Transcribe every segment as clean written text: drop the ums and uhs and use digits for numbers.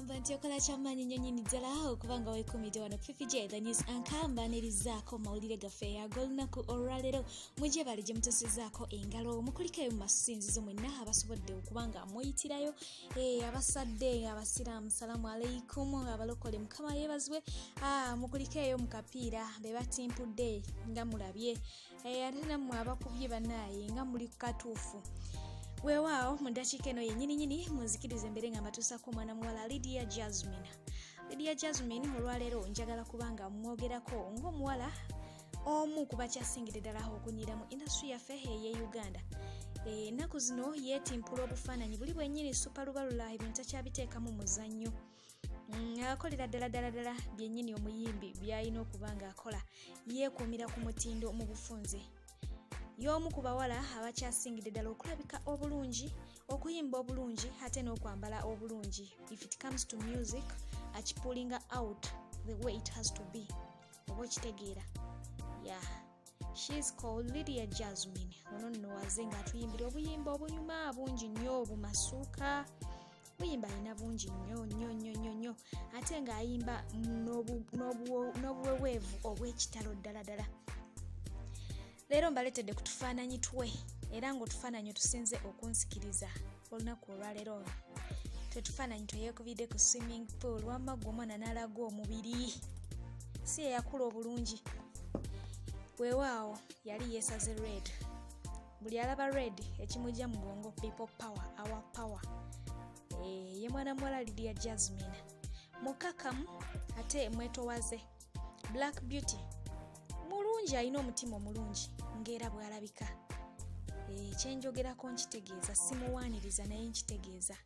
Nkugamba nti okola kyamaanyi nnyo nnyini ddala okuba nga weekuumidde wano ku FFJ The News Anchor. Mbanirizaako mawulire gaffe ag'olunaku olwaleero. Mujebale gye mutuusizaako engalo, mukulikeyo mu masinzizo mwenna abasobodde okuba nga muyitirayo, abasadde, abasiraamu, salamu aleikum, abalokole, Mukama yeebazibwe. Mukulikeeyo mu kapiira be batimpudde nga mulabye, ate nammwe abakubye bannaaye nga muli katuufu. Weewaawo, mu ddakiika eno yennyininyini munzikirize mbere nga mbatuusako omwana muwala Lydia Jasmine. Lydia Jasmine olwaleero njagala kubanga mwogerako ng'omuwala omu ku bakyasingidde ddala okunyira mu industry yaffe ey'e Uganda. Ennaku zino yeetimpula obufaananyi buli bwennyini supalubalula, ebintu takyabiteekamu muzannyo. Akolera ddala ddala ddala byennyini omuyimbi by'alina okuba ng'akola. Yeekuumira ku mutindo mu bufunze. Y'omu ku bawala abakyasingidde ddala okulabika obulungi, okuyimba obulungi, ate n'okwambala obulungi. If it comes to music, akipullinga out the way it has to be, oba okitegeera? Yeah, she's called Lydia Jasmine. Ono nno waze ng'atuyimbira obuyimba obunyuma bungi nnyo, obumasuuka buyimba alina bungi nnyo nnyo nnyo nnyo nnyo, ate ng'ayimba n'obuweweevu obw'ekitalo ddala ddala. Leero mbaleetedde ku tufaananyi twe, era ng'otufaananyi otusinze okunsikiriza olunaku olwaleero twetufaananyi tweyeekubidde ku swimming pool. Wamma gwe omwana n'alaga omubiri, si yeyakula obulungi. Weewaawo, yali yeesaze red. Buli alaba red ekimujja mu bwongo, people power, our power. Ye mwana muwala Lydia Jasmine, mukakamu ate mwetowaze, black beauty, mulungi, alina omutima omulungi ng'era bw'alabika. Kyenjogerako nkitegeeza, simuwaaniriza naye nkitegeeza.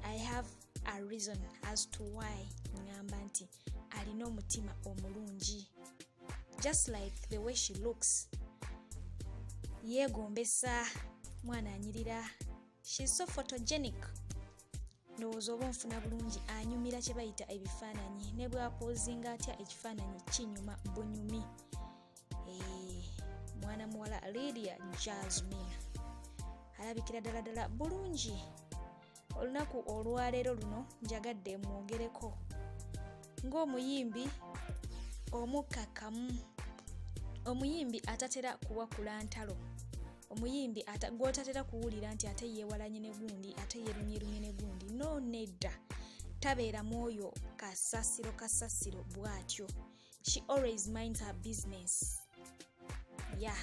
I have a reason as to why ŋŋamba nti alina omutima omulungi. Just like the way she looks, yeegombesa, mwana anyirira. She's so photogenic. Ndowooza oba onfuna bulungi. Anyumira kye bayita ebifaananyi, ne bw'apozinga atya ekifaananyi kinyuma bunyumi. Mwana muwala Lydia Jasmine alabikira ddala ddala bulungi. Olunaku olwaleero luno njagadde mwogereko ng'omuyimbi omukkakkamu, omuyimbi atatera kuwakula ntalo, omuyimbi gw'otatera kuwulira nti ate yeewalanye ne gundi, ate yerumyerumye ne gundi. No, nedda, tabeera mwoyo kasasiro kasasiro bw'atyo. She always minds her business. Yeah,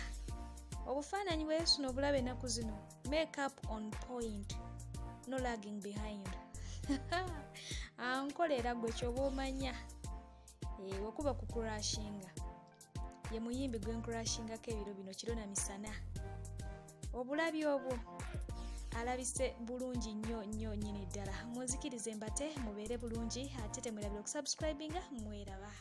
obufaananyi bwesuno obulaba ennaku zino, makeup on point, no lagging behind. Ankolera gwe kyoba omanya. Wekuba kukurashinga, ye muyimbi gwe nkurashingako ebiro bino kiro na misana. Obulabi obwo alabise bulungi nnyo nnyo nnyini ddala. Munzikirize mbate, mubeere bulungi, ate temwerabira okusubscribinga. Mweraba.